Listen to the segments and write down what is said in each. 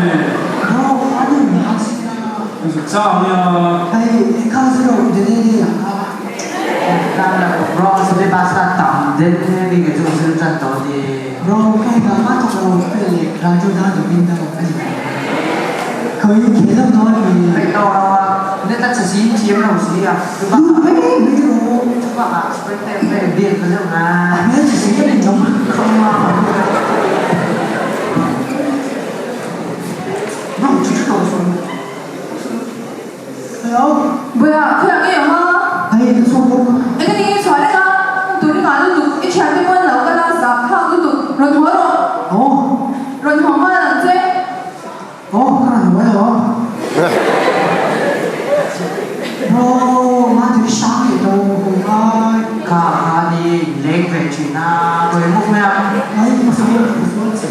ve? Bro, ani mahse a. Zuk chang nia. Hei, kha chu lo ti ni ni a. Bro, sini pasal tam den ni ke chu sil chan to di. Bro, kai ka ma to lo pe le Raju na do bin da ani. 可以提到多你。 被到了啊，那他只是接老师啊，对吧？没有，对吧？被被变不了啊。那只是一种空啊。那我就知道说。Hello. 뭐야, 그냥 이 엄마. 아니, 그 소금. 이거 니 전에가 둘이 가는 두, 이 차한테 나오가 나서 하고 또 런허로. 어. 런허만 언제? 어, 하나 뭐야? Bro, ma thì sáng thì đâu không ai. 卡你领回去那，回屋咩啊？哎，不是不是。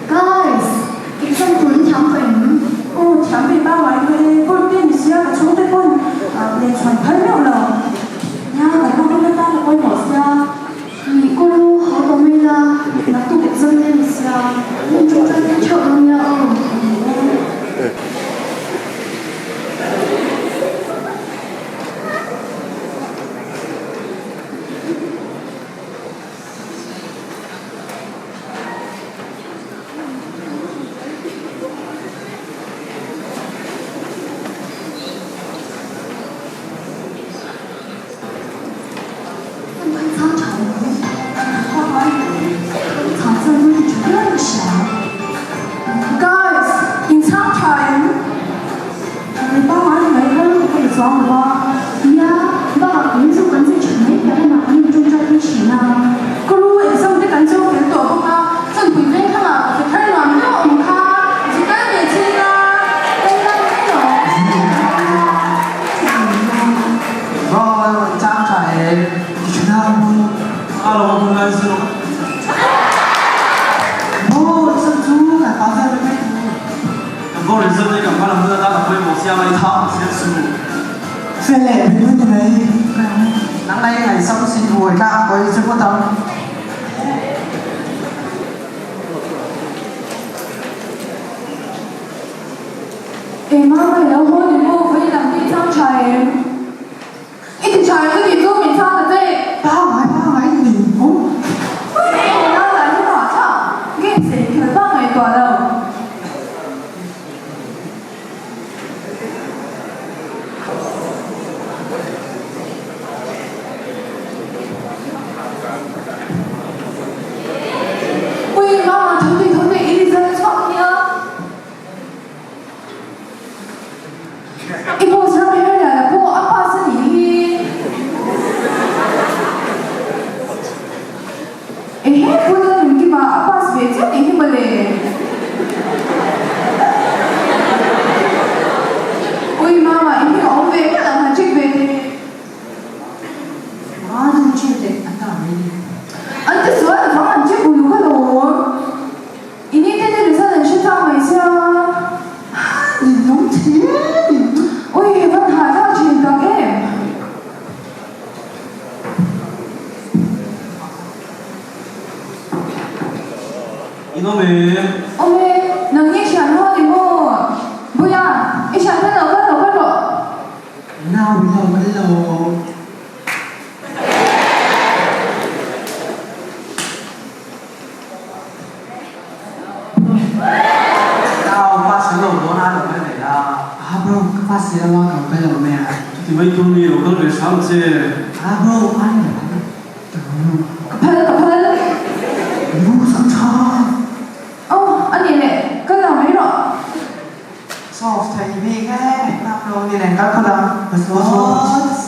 Guys, exam tuần thiam phải 哦，前辈把外去，过变时啊，个从得本啊，连传喷了了。呀，个讲你打了鬼无声， 你过路好多没啦，那都 exam 呢是啊，你中间你跳动呀哦。 Guys, in time time，你帮忙你们跟可以装的吗？ 呀，爸，你做干脆成没别的嘛，你中间一起呢。 个路也是我们的感觉很多不啊，正规没看啊，是太乱了，我看，是干年轻啊，干干没有。 Bro, 张彩，你去哪？阿龙不安心。 哦，这猪敢发在那边。 我人生那个，我能不能打到规模，下来一套先输。 飞嘞，没问题没。 Nắng nay ngày xong xin hùi ca với sư quan tâm. 哎，妈妈，然后你莫非两地张彩，一直彩自己做名唱的这。 包买包买你哦。 我拿来去哪唱？给谁去放来大了？喂，妈妈，头对头对，一直在唱呢。一波上面来了，不过阿爸是你。哎嘿，不能你嘛，阿爸是别叫你么嘞。喂，妈妈，因为我没看到他这边的。 妈都记得安大没。 啊，这所有的房子这不有个楼，一年在这里上人去找一下。你农田。喂，问他要钱大概。 이놈의 哦，能一想到的么？不要，一想到老个老个老。 那我老老。 到八十六多拿两块没啦？ 啊，bro，八十六我搞快了没啊？ 你们都没有跟着上去。 啊，bro，安了。个喷个喷。路上唱。哦，啊你嘞，跟老没了。 Soft 一边个，那不你两个可能不是我说。